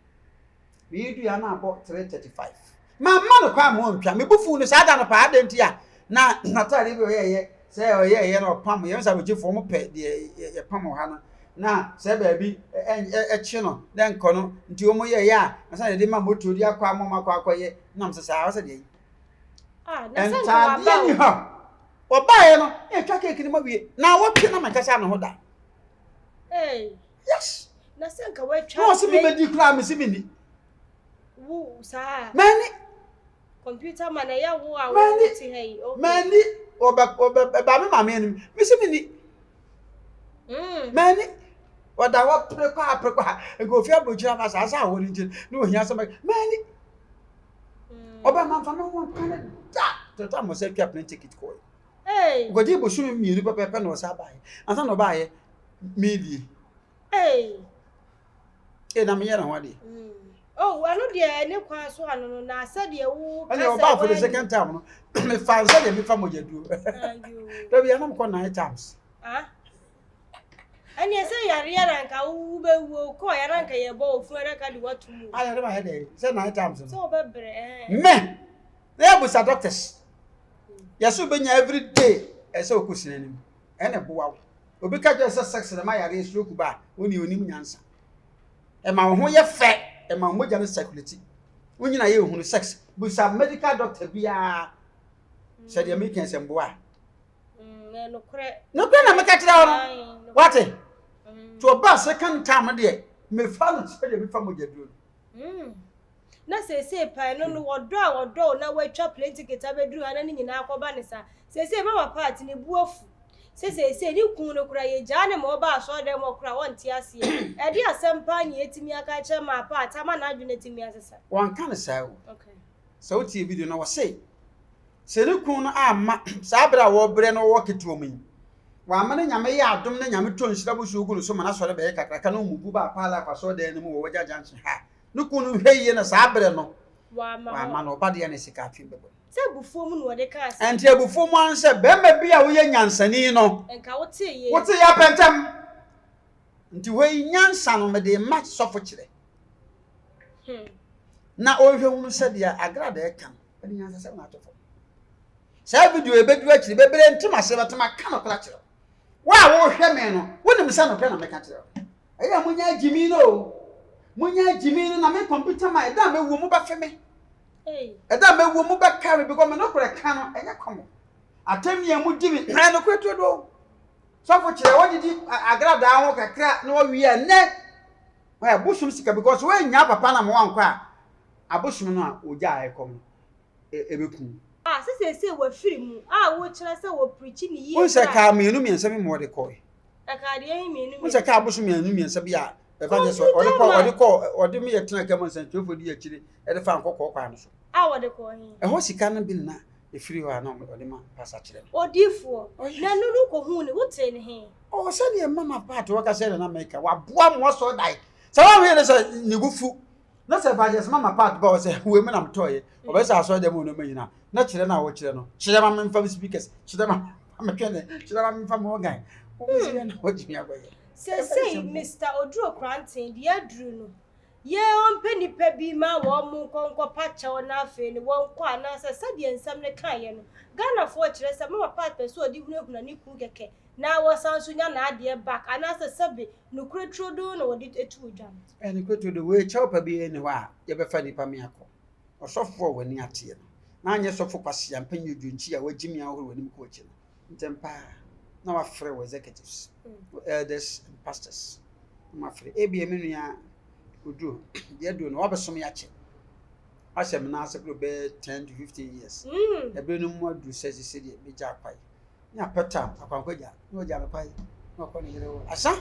Me yere du yɛ na abɔ 3:35. Mamma no kwan ma ɔntwa. Me bo fuw no saa da no paa. Adɛn nti a na n'ataade bi ɔyɛɛyɛ sɛ ɔyɛɛyɛ na ɔpam yɛn sɛ aburokyirifoɔ wɔn pɛ deɛ yɛpam wɔ ha no. Na sɛ baabi ɛkye no na nkɔ no nti wɔn yɛɛyɛ a ansa na yɛde ma moto de akɔ ama wɔn akɔ akɔyɛ nam sɛ saa ɔsɛ deɛ yi. Ah, na sɛ nka waba Ntaadeɛ ni hɔ. Wɔbaeɛ no, na yɛtwa keeki no ma wie. Na wɔtwe na menkasa ne ho da. Hey. Yes. Na sɛ nka wɔatwa. Na wɔse mebɛdi koraa mese menni. Wo saa. Mani. Computer man ɛyɛ wo a wo te ha yi. Mani ɔbɛ ɔbɛ ɛba me maame anim. Mesi mi ni. Mm. Mani ɔda hɔ pere kɔ ha pere kɔ ha. Nka ofi aburokyire aba saa saa awɔ ne nkyɛn ne ohia sɛ mani. Mm. Ɔbɛ ma nfa me ho nka ne da. Tata mo sɛ twa plane ticket kɔɛ. Hey. Nkɔgye bosom mmienu pɛpɛɛpɛ na ɔsa baayɛ. Ansa na ɔbaayɛ meedie. Hey. Ee na meyɛ ne ho adeɛ. Mm. Oh, ɛno deɛ ɛne kwan so ano no na sɛdeɛ wo ɛne ɔbaa for the second time no mefa sɛdeɛ mefa mogya duro. Dabi anam kɔ nine times. Ah. Ɛne sɛ yareɛ na nka wobɛwuo kɔɔ yɛ na nka yɛbɔ wo funu adaka de woato mu. Ayɛ de ma yɛ dɛ sɛ nine times no. Sɛ wobɛbrɛ ɛɛ. Me na yɛbusa doctors. Yɛsɛ wobɛnya every day ɛsɛ wokɔ sini anim ɛna ɛboa wo. Obi ka kyerɛ sɛ sex na ma yareɛ stroke ba a, wo ne onim nyansa. Ɛma wo ho yɛ fɛ, ɛma wo mogya no circulate. Wonyina yɛ ohunu sex. Busa medical doctor biara sɛ deɛ meka sɛ mboa a. Mm, nokorɛ. Nokorɛ na meka kyerɛ wo no. Wate? To ɔba second time deɛ, mefa no sɛdeɛ mefa mogya duro no. Mm. Na seesei pae no no wɔdɔ a wɔdɔ wo na woatwa plane ticket abɛduru ha na ne nyinaa akɔba ne saa. Seesei mama part ne bu afu. Sɛ seesei ne kun no koraa yɛgyaa no ma ɔba asɔredan mu hɔ koraa a ɔnte aseɛ. Ɛde asɛm paa ne yɛatumi aka akyerɛ maa part ama n'adwene atumi asesa. Wɔnka no saa o. Okay. Sɛ wotie video no wɔse sɛ ne kun no amma saa berɛ a wɔbrɛ no wɔ ketewa mu yi wamma ne Nyame yɛ adom na Nyame tɔ nhyira bosuo gu no so ma n'asɔre bɛyɛ kakraka na ɔmubu ba Apaa Life asɔredan no mu wɔ Wagya Junction ha a, ne kunu no nhwɛ yie na saa berɛ no wamma no ɔba deɛ ne sika atwe bɛbɔ no. Sɛ abufuo mu na ɔde kaa saa. Ɛnti abufuo mu ara sɛ bɛrima bi a woyɛ nyansani no. Nka wotee yei. Wotee yɛ apɛntɛm. Nti hɔ yi nyansa no mede ma sɔfo kyerɛ. Hmm. Na ɔnhwɛ hunu sɛdeɛ agradaa ɛka no ɛde nyansasɛm na ato fam. Saa video ɛbɛduru akyiri bebree ntem ase bɛtem aka nokorɛ akyerɛ wo. Wo a wohwɛ me no wonim sɛ nokorɛ na meka kyerɛ wo. Ɛyɛ a munya gyimi no o. Munya gyimi no na me computer ma ɛda a mɛwuo mobɛfe me. Ɛda a mɛwuo mobɛka me because me nokorɛ ka no ɛnyɛ kɔmɔ. Atɛm a mudi me ɛyɛ nokorɛ turodoo. Sɔfo kyerɛ wɔdidi agradaa ho kakra na wɔwie a nnɛ ɛ bosom sika because woannya papa na ma wankɔ a abosom no a ogya a ɛkɔm no ɛbɛku. A sɛ seesei wafiri mu a wokyerɛ sɛ wɔpreachi ne yie Wohu sɛ berɛ a. kaa mmienu mmiɛnsa bi ma wɔde kɔe. Ɛkaa deɛ ɛhe mmienu Wohu sɛ mmiɛnsa. kaa abosom mmienu mmiɛnsa bi a evangelist ɔde Computer kɔ man. ɔde kɔ ɔde me yɛ tena kama nsɛntwerɛfoɔ di akyire ɛde fa nkɔkɔɔ kwan no so. A wɔde kɔɔ he? Ɛhɔ sika no bi na ɛfiri hɔ a na ɔde ma pasa kyerɛ no. Odiyifoɔ, Oh yes. na ɛno no wokɔhuu no, wotee ne he? Oh sɛdeɛ mama part wɔka sɛ na na meka waboa mo asɔre dan sɛ wɔn yɛ sɛ ne bo fu na sɛ evangelist mama part ba wɔ sɛ wei mu na metɔɔyɛ ɔbɛ sɛ asɔre dɛm nneɛma nyinaa na kyerɛ no a wɔkyerɛ no kyerɛ ma memfa me speakers kyerɛ ma metwɛ ne kyerɛ ma memfa me organ wɔn sɛ yɛ na wɔgyimi akɔyɛ. Seesei Mister Oduro Koranteng deɛ aduru no, yɛ ɔmpɛ nnipa bi ma wɔn nkɔ nkɔpa kyɛw na afei no wɔnkɔ anaasɛ sɛdeɛ nsɛm no kaeɛ no, Ghanafoɔ kyerɛ sɛ Mama Pat pɛ sɛ ɔde hunahuna ne kunu kɛkɛ na wɔsan nso nya n'adeɛ back anaasɛ sɛbe nokorɛ turodoo na wɔde too dwa no. Ɛyɛ nokorɛ turodoo, wei kyɛw pa biara nni hɔ a yɛbɛfa nnipa me akɔ. Ɔsɔfoɔ a w'ani ateɛ no, na anyɛ sɔfo kwasea mpanyin odwonkyi a wagyimi ahohoro w'anim kɔ akyi no, ntɛm pa ara na wafrɛ wo executives, wo elders and pastors, na moafrɛ. Ebia me nua Oduro, deɛ aduro no, wabɛsom yɛ akyɛ. Wahyɛ me nan ase boro bɛyɛ 10 to 15 years. Ɛberɛ no mu aduru sɛ sese deɛ megya akwae. Ne apɛtam akwankwagya na wagya no kwae na ɔkɔ ne yere hɔ. Asa!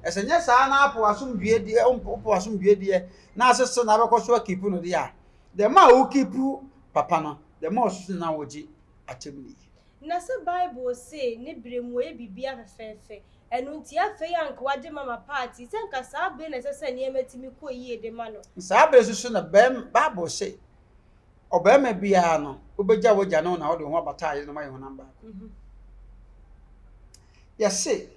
Ɛsɛ nyɛ saa na apo asomdwie deɛ, wopo asomdwie deɛ na asese na abɛkɔ so akipu no deɛ a, the more a wokipu papa no, the more ɔsoso na wogye akyɛm no yie. Na sɛ Bible se ne bere mu wɔyɛ biribiara fɛfɛɛfɛ, ɛno nti afei a anka wagye mama party, sɛ anka saa bere na ɛsɛ sɛ nneɛma tumi kɔ yie de ma no. Saa bere nso so na Bible se ɔbarima biara no, wobɛgya w'agya ne wo na wode wo ho abata ayere no ayɛ honam baako. Mhm. Yɛse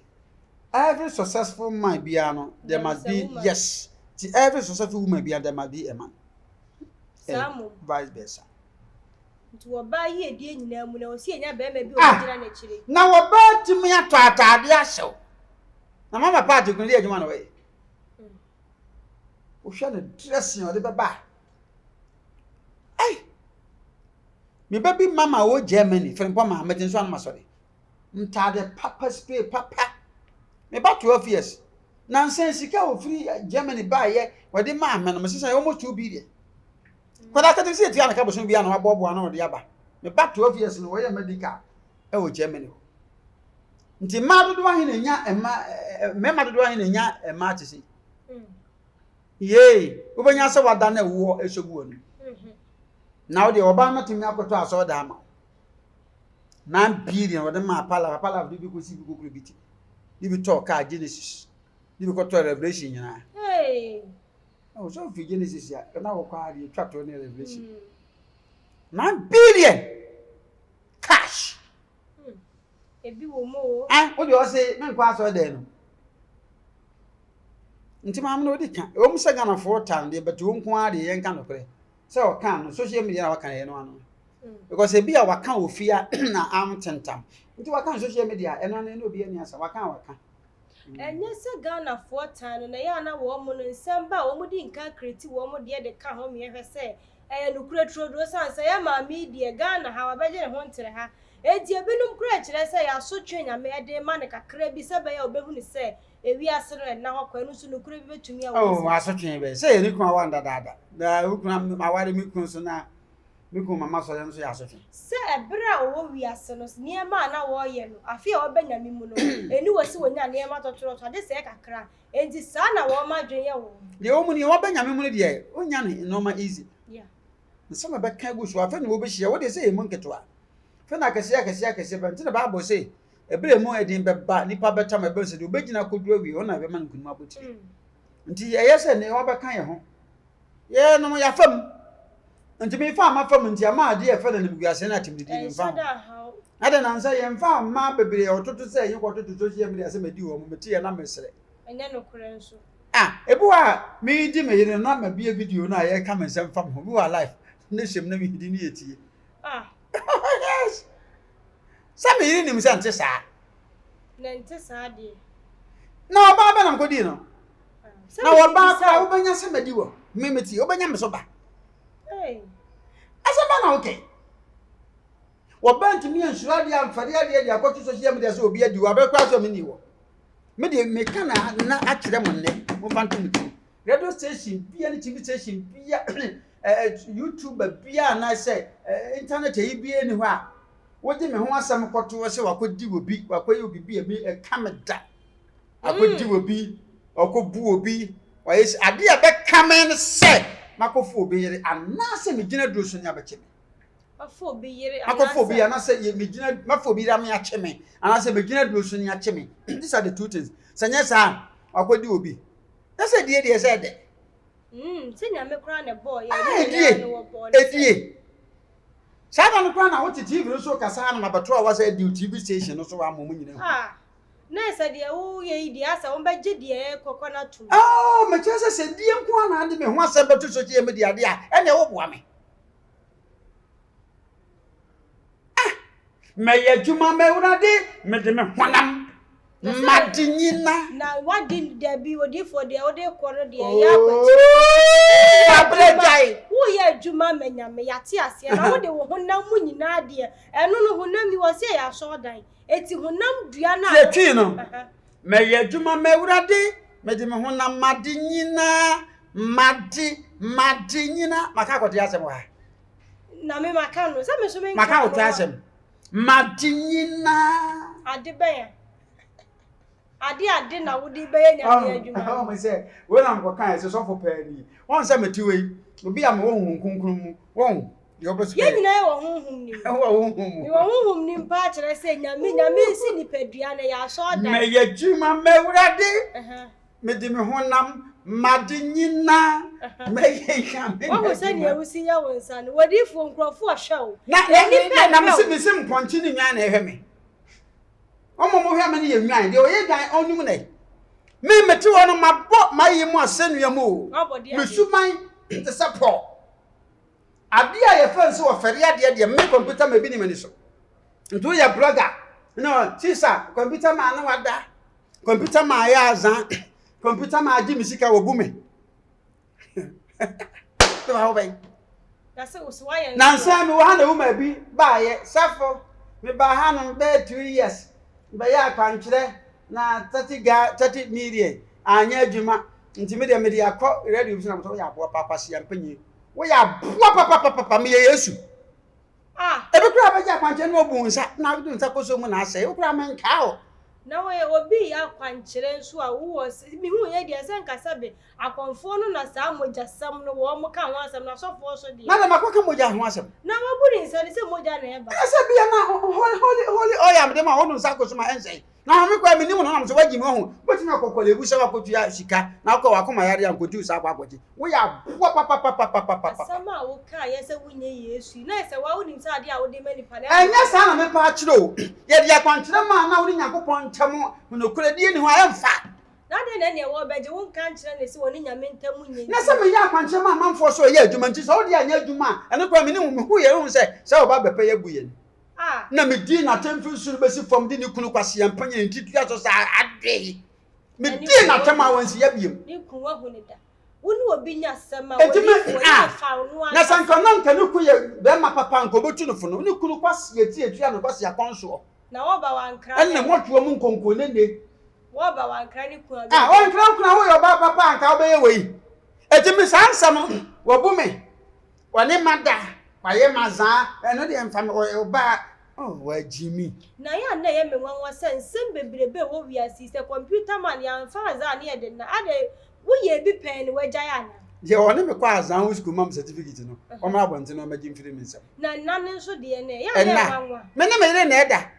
every successful man biara no, there must be yes. Ti every successful woman biara there must be a man. Saa mmom. Vice versa. Nti wɔbaa yiedie nyinaa mu na wɔsi enya barima bi a ah! ɔbɛgyina n'akyire. Na wɔbaa tumi atɔ ataade ahyɛw. Na mama paati kunu de adwuma na wɔyɛ. Mm. Wohwɛ no dressing ɔde bɛba a. Ei! Me ba bi mama wɔ Germany, Frimpong maa mete nso anam asɔre. Ntaade papa spray papa. Me ba 12 years. Nansa sika a ofiri Germany baayɛ wɔde maa me no, mesesa almost 2 billion. Kwadaa ketewa sɛ yɛtua ne ka bosom biara na waboaboa na ɔde aba. Me ba 12 years no wɔyɛ medical ɛwɔ Germany hɔ. Nti mmaa dodoɔ ahe na enya mma mmarima dodoɔ ahe na enya mmaa te sɛ yee wobɛnya sɛ wada na ɛwoɔ ɛsɔ gu w'anim. Na wo deɛ ɔbaa no tumi akɔtɔ asɔɔdan ama wo. 9 billion wɔde maa Palaf, Palaf de bi kɔsi bi kokoro bi ti, de bi tɔɔ kaa Genesis, de bi kɔtɔɔ Revelation nyinaa. Hey. Oh, so fi Genesis a, na wɔkɔ a deɛ twa toɔ ne Revelation. 9 billion cash. Ebi wɔ mu o. Eh, wo deɛ ɔse menkɔ asɔre dan no. Nti maame no ɔdi ka. Ɛwɔ mu sɛ Ghanafoɔ tan deɛ, but wo nko ara deɛ yɛnka nokorɛ. Sɛ ɔka no, social media na waka yɛ no ano. Because ebi a waka wɔ fie a na am tentam. Nti waka no social media ɛno ano ɛne obi ani asa. Waka a waka. Ɛnyɛ sɛ Ghanafoɔ tan no na ɛyɛ a na wɔn no nsɛm ba a wɔn di nkan kreti wɔn deɛ de ka ho meɛ hwɛ sɛ ɛyɛ nokorɛ turodoo sane sɛ yɛ maame yi deɛ Ghana ha wabɛgye ne ho ntere ha enti ebinom koraa kyerɛ sɛ yɛ asotwe Nyame ɛde rema no kakra bi sɛ ɛbɛyɛ a ɔbɛhunu sɛ ewiase no ɛnna hɔ kwa ɛno nso nokorɛ bi bɛtumi awɔ mu. Oh asotwe bɛn sɛ yɛ ne kunu awa no dadaada na wo kunu aware me kunu so na Me kunu ma m'asɔre nso yɛ asotwe. Sɛ ɛberɛ a wɔwɔ wiase no, nneɛma a na wɔreyɛ no, afe a wɔba Nyame mu no, ɛnni hɔ sɛ wɔnya nneɛma tɔtorɔtɔɔ, agye sɛ kakra. Enti saa na wɔn adwene yɛ wɔn. Deɛ ɛwɔ mu nie, wɔba Nyame mu no deɛ, wonnya no nneɛma easy. Yeah. Nsɛm a ɛbɛka agu so, afei na wɔbɛhyia, wo deɛ sɛ ɛmu nketewa. Afei na akɛseɛ akɛseɛ akɛseɛ ba, nti na Bible se, ɛberɛ a ɛmu yɛ den bɛba, nnipa bɛtam, ɛbɛn sɛ deɛ ɔbɛgyina akɔduru awie, ɔno na ɛbɛma no nkonim abotire. Nti ɛyɛ sɛ nea wɔbɛka yɛn ho. Yɛnom yɛafa mu. Nti mefa a mafa mu nti ama adeɛ yɛfɛ no animguaseɛ ne atemdidie memfa ho. Adɛn na nsɛ yɛmfa mma bebree a ɔtoto sɛ ɛyi kɔtoto social media sɛ madi wɔn mete yɛ na mesrɛ. Ɛnyɛ nokorɛ nso. Ah, ebi wɔ a medi me yere no na mabie video no a yɛka me nsɛm fa me ho. Bi wɔ a life ne hyɛm na medi ne yɛtie. Ah. Yes. Sɛ me yere nim sɛ nte saa. Na nte saa deɛ. Na ɔbaa bɛ na mekɔdii no. Na ɔbaa koraa wobɛnya sɛ madi wɔ me meti wobɛnya me so ba. Asɛm ba na wokɛ. Wɔba ntumi ansuro adeɛ amfɛre adeɛ de akɔto social media sɛ obi adi wɔ abɛ koraa sɛ menni wɔ. Me deɛ meka na na akyerɛ mo nnɛ momfa nto mo tirim. Radio station bia ne TV station bia YouTuber bia anaasɛ internet ayi bia ni hɔ a wode me ho asɛm kɔto hɔ sɛ wakɔdi obi wakɔyɛ obi bi a me ɛka me da. Akɔdi obi, ɔkɔbu obi, ɔyɛ sɛ adeɛ a ɛbɛka me no sɛ makɔfo obi yere anaasɛ megyina duro so ne abɛkye me. Makɔfo obi yere anaasɛ obi anaasɛ megyina mafo obi yere ame akye me anaasɛ megyina duro so ne akye me. These are the two things. Sɛ nyɛ saa wakɔdi obi. Na sɛ die deɛ sɛ ɛdɛ. Mm, sɛ nyame koraa na ɛbɔɔ yɛ. Ah, edie. Edie. Saa da no koraa na wote TV no so kasa na mabɛto a wasɛ adi TV station no so ama mu nyinaa. Ah. Na sɛ deɛ woyɛ yi deɛ asɛ wɔbɛgye deɛ ɛkɔkɔ no atom. Oh, mekyerɛ sɛ sɛ die nko ara na ade me ho asɛm bɛto social media deɛ a, ɛnneɛ woboa me. Ah, mɛyɛ adwuma m'Awurade, mede me honam made nyina. Na wade dabi odiifoɔ deɛ wode kɔ no deɛ ɛyɛ akwakyire. Oh, abrɛ gyae. Woyɛ adwuma ma Nyame, yɛate aseɛ, na wode wo honam mu nyinaa deɛ, ɛno no honam yi wɔ sɛ ɛyɛ asɔɔdan. Eti honam dua no a. Tie twi no. Mɛyɛ adwuma m'Awurade, mede me honam made nyinaa, made, made nyinaa. Maka akɔte asɛm wɔ ha. Na me maka no, sɛ me nso menka Maka akɔte asɛm. Made nyinaa. Ade bɛn a? Ade ade na wode bɛyɛ nyame adwuma. Ɔmo sɛ, wei na mekɔka ɛ sɛ sɔfo pɛɛ ni. Wɔn sɛ mete wei, obi a mewɔ honhom kronkron mu, wɔn. Yɛn nyinaa yɛ wɔ honhom nim. Wɔ honhom mu. Wɔ honhom nim paa kyerɛ sɛ nyame nyame nsi nipadua na yɛ asɔɔdan. Mɛyɛ adwuma m'awurade. Mede me honam made nyina mɛyɛ nyame. Wahu sɛ nea wusi yɛ wo nsa no wɔdiifoɔ nkurɔfoɔ hwɛ wo. Na na na mese mese mpɔnkye ne nwan na ɛhwɛ me. Wɔn a wɔhwɛ me no yɛ nwan deɛ ɔyɛ dwan ɔnum na me mete hɔ no mabɔ mayɛ mu asɛnnua mu o. Me suban te sɛ Paul. Adeɛ a yɛfrɛ no sɛ wɔfɛre adeɛ deɛ me kɔmputa ma bi ni m'ani so. Nti woyɛ blogger na sisa kɔmputa ma ne wada kɔmputa ma ayɛ azan kɔmputa ma agye me sika wɔbu me. Nansa mewɔ ha na woma bi baayɛ safo mebaa ha no bɛyɛ 2 years bɛyɛ akwankyerɛ na 30 ga 30 million anyɛ adwuma nti me deɛ mede akɔ radio bi so na motɔ yɛ aboa paapa si ampanyin. Woyɛ aboa papapapapa, meyɛ Yesu. Ah. Ebi koraa bɛgye akwankyerɛ na wabu wo nsa na wode nsa kɔsɔ mu na asɛe. Wo koraa menkaa wo. Na wɔyɛ obi yɛ akwankyerɛ nso a wowɔ mehu yɛ deɛ sɛ nka sɛbe akɔmfoɔ no na saa mogyasɛm no wɔn ka ho asɛm na asɔfoɔ nso deɛ. Na dɛm akɔka mogya ho asɛm. Na wabu ne nsa no sɛ mogya na ɛba. Ɛyɛ sɛ bia na holy holy holy oil a mede ma wo no nsa akɔsɔ mu a ɛnsɛe. Na home koraa mennim no nam sɛ woagye me wahu. Wobɛtumi akɔ Korle-Bu sɛ woakɔtua sika na wokɔ w'akoma yareɛ a nkɔtu saa akɔ akɔgye. Woyɛ aboa papapapapapapa. Asɛm a wokaeɛ sɛ wonyɛ Yesu yi, na ayɛ sɛ woa wonim sɛ adeɛ a wode ma nipa no ɛmmoa Ɛnyɛ saa na mepɛ akyerɛ o. Yɛde akwankyerɛ ma a na wo ne Nyankopɔn ntam nokorɛdie nni hɔ a, ɛmfa. Na adɛn na ɛneɛ wɔbɛgye wonka nkyerɛ no sɛ ɔne Nyame ntam nyɛ Na sɛ nti? meyɛ akwankyerɛ ma amanfoɔ sɛ ɔyɛ adwuma nti, sɛ wode anyɛ adwuma a, ɛno koraa mennim wo. Mehuiɛ no, wohu sɛ sɛ wɔba abɛpɛ yɛ abu yɛn. A. Na medii n'atɛm firi soro bɛsi fam de ne kunu kwaseampa nyina ne ti tua so saa adoe. Medii n'atɛm a wansi ya biom. Ne kunu wahu ne da. Wo ne obi nya asɛm a, Enti me, odiyifoɔ yi ah, bɛfa wo no na sɛ ankasa. nka na nka ne kunu yɛ bɛrima papa a, nka ɔbɛtu no fo no. Ne kunu kwasea ti atua no kwasea kɔn soɔ. Na wɔba wankra Ɛne ne dɛn? mmɔtoa mu nkonkonene. Wɔba wankra ne kunu a Ah, bɛyɛ. wankra wo kunu a woyɛ ɔbaa papa a nka wobɛyɛ wei. Enti me saa nsɛm no, wabu me. Ɔne ma da, wayɛ ma zaa, ɛno deɛ mfa me, ɔyɛ ɔbaa, oh, wagyi mi. Na ɛyɛ a na ɛyɛ me nwanwa sɛ nsɛm bebrebe a ɛwɔ wiase yi, sɛ computer man yɛamfa azaa ne yɛde nna, adɛn, woyɛɛ bi pɛn na woagyae anaa? Deɛ ɔne me kɔ azaa ho sukuu ma me certificate no, ɔmmra abɔnten na ɔmmɛgye mfiri me nsam. Na nna no nso deɛ no, ɛyɛ a na ɛyɛ nwanwa. Ɛnna, me ne me yere na ɛda.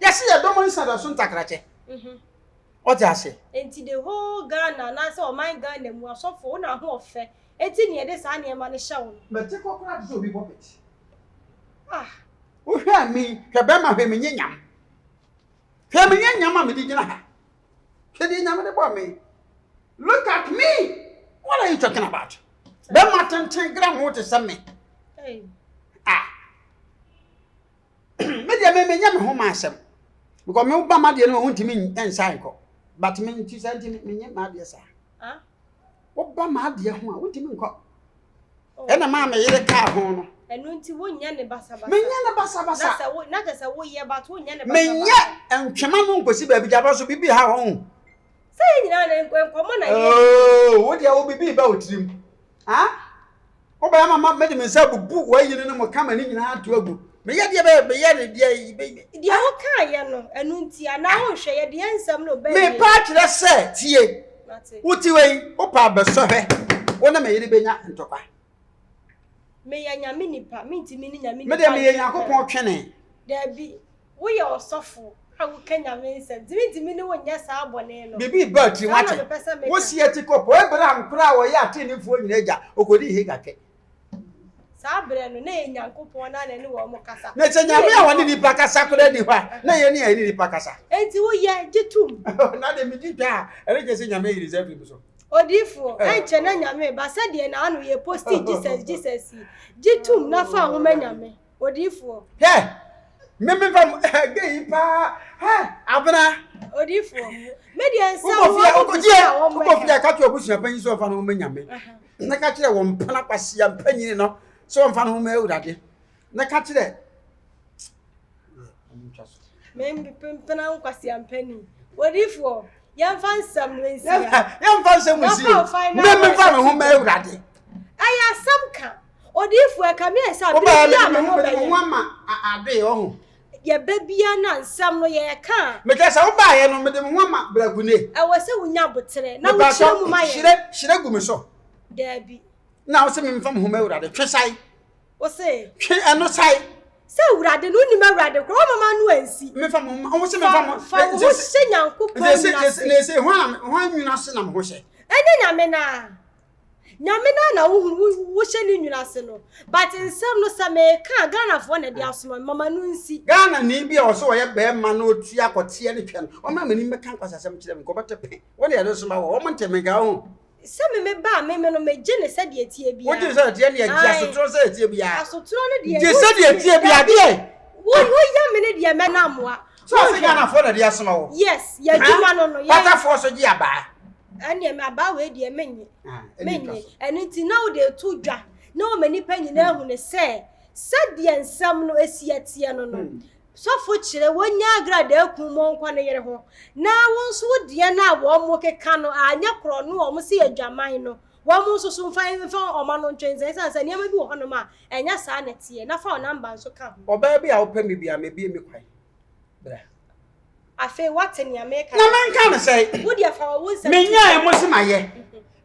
Yɛse yɛdɔ mo nsa da so ntakrakyɛ. Ɔte ase? Enti the whole Ghana anaasɛ ɔman Ghana mu asɔfoɔ, wo na ho ɔfɛ Enti nea ɛde saa nneɛma no hyɛ wo no. Mete kɔ koraa te sɛ obi bɔ pete. Ah! Wohwɛ me yi, hwɛ bɛrima hwɛ me nyɛ nyam. Hwɛ me nyɛ nyam a mede gyina ha. Hwɛ deɛ nyame de bɔɔ me. Look at me! What are you talking about? Bɛrima tenten gram ho te sɛ me. Hey. Ah. Me deɛ me menyɛ me ho ma asɛm. Because me ba m'adeɛ no ho ntumi nsa nkɔ. But me nti sɛ nti menyɛ m'adeɛ saa. Ah. Woba m'adeɛ ho a, wontumi nkɔ. Oh. Ɛna maa me yere kaa ho no. Ɛno nti wonyɛ ne basabasa. Menyɛ ne basabasa. Na sɛ wo na kyɛ sɛ woyɛ but wonyɛ ne basabasa. Menyɛ ntwema no nkosi baabi gyaba so bibi ha wɔn. Sɛ yɛ nyinaa na nkɔmmɔ na yɛ. Oh, wo deɛ wo bibi ba wo tirim. Ah? Wobɛyɛ ama ma mede me nsa abubu w'ayi no ne mo kama no nyinaa ato agu. Meyɛ deɛ bɛyɛ meyɛ ne deɛ. Deɛ wokaeɛ no, ɛno nti anaa wonhwɛ yɛ deɛ nsɛm no bɛyɛ. Mepa akyerɛ sɛ tie. Wote wei, wopɛ abɛsɔhwɛ, wo ne me yere bɛnya ntɔkwa. Meyɛ nyame nipa, mentumi ne nyame nipa. Me deɛ meyɛ Nyankopɔn twene. Daabi. Woyɛ ɔsɔfo a woka Nyame nsɛm nti mentumi ne wo nyɛ saa bɔne no. Biribi baa tirim Saa na ate. mepɛ sɛ meka. Wosi atikɔpɔ, Abraham koraa a ɔyɛ atreneefoɔ nyinaa agya, ɔkɔdii Hagar twɛ. Saa berɛ no, na ɛyɛ Nyankopɔn no ara na ɛne wɔn kasa. Na sɛ Nyame a ɔne nnipa kasa koraa nni hɔ a, na yɛn ne a yɛne nnipa kasa. Enti woyɛ, gye tom. Na deɛ megye twa a, ɛno kyerɛ sɛ Nyame ayi ne nsa afiri me so. Odiyifoɔ, ɛnkyɛ na Nyame reba, sɛdeɛ n'ano yɛ posti Jesus, Jesus yi. Gye tom na fa wo ho ma Nyame. Odiyifoɔ. Hwɛ! Me me fa gay yi paa. Hɛ! Abena. Odiyifoɔ. Me deɛ nsɛm Wokɔ fie wɔn wokɔ bisa tie a wɔn wokɔ fie bɛka. a ka kyerɛ abusua panyin sɛ ɔmfa ne ho ma Nyame. Na ka kyerɛ wɔn mpena kwasia mpanyin no sɛ ɔmfa ne ho ma Awurade. Na ka kyerɛ Me mpena nkwasia mpanin. Odiyifoɔ, yɛmfa nsɛm no nsi ha. Yɛmfa nsɛm nsi. Na fa wo final Me words memfa me ho to ma dwa. Awurade. Ɛyɛ asɛm ka. Odiyifo, ɛkame ayɛ sɛ bere Wobɛyɛ bi a mede me me ho ho mede me bɛyɛ. ho ama adoe ɔho. Yɛba bia na nsɛm no yɛreka a. Mekyerɛ sɛ wobaeɛ no mede me ho ama Brakune. Ɛwɔ sɛ wonya aboterɛ na Mepakyɛw, wokyerɛ mu ma yɛn. hyire hyire gu me so. Daabi. Na wo se memfa me ho ma Awurade. Twe sae. Wo se. Twe ɛno sae. Sɛ Awurade no, wonim Awurade koraa, woma m'ano ansi. Memfa me ho ma, wo se memfa me ho. Fa wo ho hyɛ Nyankopɔn nwunu ase. Na ese hwan hwan nwunu ase na me ho hyɛ? Ɛnyɛ Nyame no ara. Nyame no ara na wohunu wo wohyɛ ne nwunu ase no but nsɛm no sɛ meka a Ghanafoɔ na ɛde asoma me mama no nsi. Ghana ni bi a ɔsɛ ɔyɛ bɛɛma na ɔtua kɔteɛ ne twɛ no ɔma m'anim bɛka nkwasasɛm kyerɛ me nka ɔbɛte pe wo ne yɛde soma wɔ wɔn nte me nka ho. Sɛ me me ba a me me no me gye ne sɛdeɛ ɛteɛ biara. Wogye ne sɛdeɛ ɛteɛ ne yɛ gye asotorɔ sɛdeɛ ɛteɛ biara. Asotorɔ no deɛ. Gye sɛdeɛ ɛteɛ biara deɛ. Wo woyɛ me ne deɛ mɛna amoa. Sɛ ɔsɛ Ghanafoɔ na ɛde asoma wɔ. Yes yɛ adwuma no no. Patafoɔ so gye abaa. Ɛneɛ me abaa wei deɛ menye. Menye. Ɛno nti na wode reto dwa na wɔma nnipa nyinaa ahu no sɛ sɛdeɛ nsɛm no si ɛteɛ no no, sɔfo kyerɛ wɔnya agradaa kum mo nkɔ ne yere ho na wo nso wo deɛ no a wɔn keka no anyɛ korɔ no a wɔn se adwaman no. Wɔn nso so mfa mfa wɔn ano ntwe nsa esiane sɛ nneɛma bi wɔ hɔnom a ɛnyɛ saa na ɛteɛ na fa wo namba nso ka ho. Ɔbaa bi a wopɛ me biara mebue me kwan. Bra. Afei woate nea meka Na menka no sɛe. Wo deɛ fa wo nsɛm to Menyae mo se mayɛ.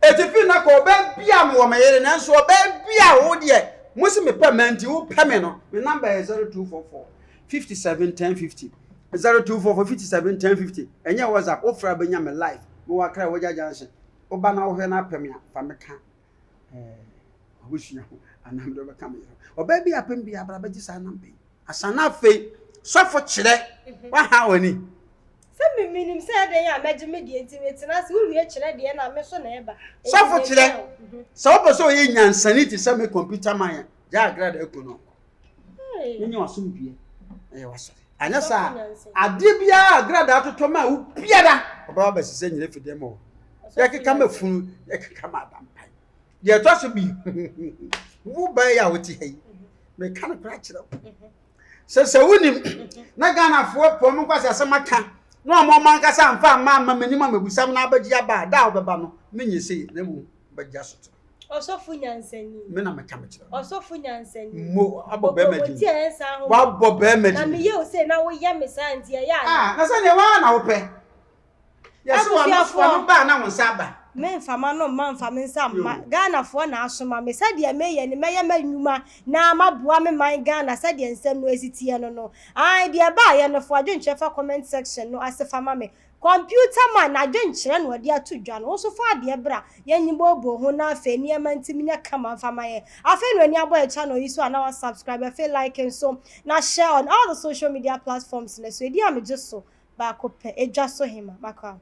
Eti fi na kɔ ɔbaa bi a mewɔ me yere nanso ɔbaa bi a wo deɛ mo se mepɛ mmaa nti wopɛ me no me namba yɛ 0244 57 10 50 0244 57 10 50 ɛnyɛ WhatsApp wofrɛ a bɛnya me live mewɔ Accra Wagya Junction woba na wohwɛ na apɛ me a fa me ka ɛɛ abusua ho anaa mede wobɛka me yere ho ɔbaa bi a apɛ me bi abra bɛgye saa namba yi Asa na afei sɔfo kyerɛ waha w'ani. Sɛ me menim sɛ ɛdɛn a mɛgye me deɛ nti metena ase wowie kyerɛ deɛ na me so na ɛba. Sɔfo kyerɛ sɛ wopɛ sɛ ɔyɛ nyansani te sɛ me computer man a gyaa agrada aku no nkɔ. Wonyɛ w'asomdwoeɛ na yɛ w'asɔre. Anyɛ saa adeɛ biara agradaa totɔ ma wo biara ɔbɛba bɛsesɛ nyina fi dɛm hɔ. Yɛkeka ma funu yɛkeka ma adampan. Deɛ ɛtɔ so bi wo baa yi a wote ha yi meka no kora kyerɛ wo sɛ sɛ wonim na ghanafoɔ pɔ mo nkwasi asɛm aka na ɔmo ɔmo ankasa amfa amma amma m'anim a mabusam na abɛgye aba a da a wobɛba no menyɛ sei na mmom bɛgye asoto. Ɔsɔfo nyansani. Me na meka mekyerɛ. Ɔsɔfo nyansani. Mo abɔ bɛrima din. Wabɔ bɛrima din. Na meyɛ o sei na woyɛ me saa nti ɛyɛ ana. Ah na sɛ deɛ waa na wopɛ. Yɛse wano wano ba a na wo nsa aba. Me nfa m'ano mma nfa me nsa mma. Ghanafoɔ na asoma me. Sɛdeɛ meyɛ no mɛyɛ m'anwuma na maboa me man Ghana sɛdeɛ nsɛm no ɛsi teɛ no no. Ae deɛ ɛbaeɛ no fo adwenkyerɛ fa comment section no ase fa ma me. Computer man n'adwenkyerɛ na ɔde ato dwa no. Wo nso fa adeɛ bra yɛnyi booboo ho na afei nneɛma ntimi nyɛ kama mfa ma yɛn. Afei na w'ani abɔ yɛn channel yi so a na wa subscribe afei like nso na share on all the social media platforms no so. Ɛdin a megye so baako pɛ, Edwa so Hema. Makra.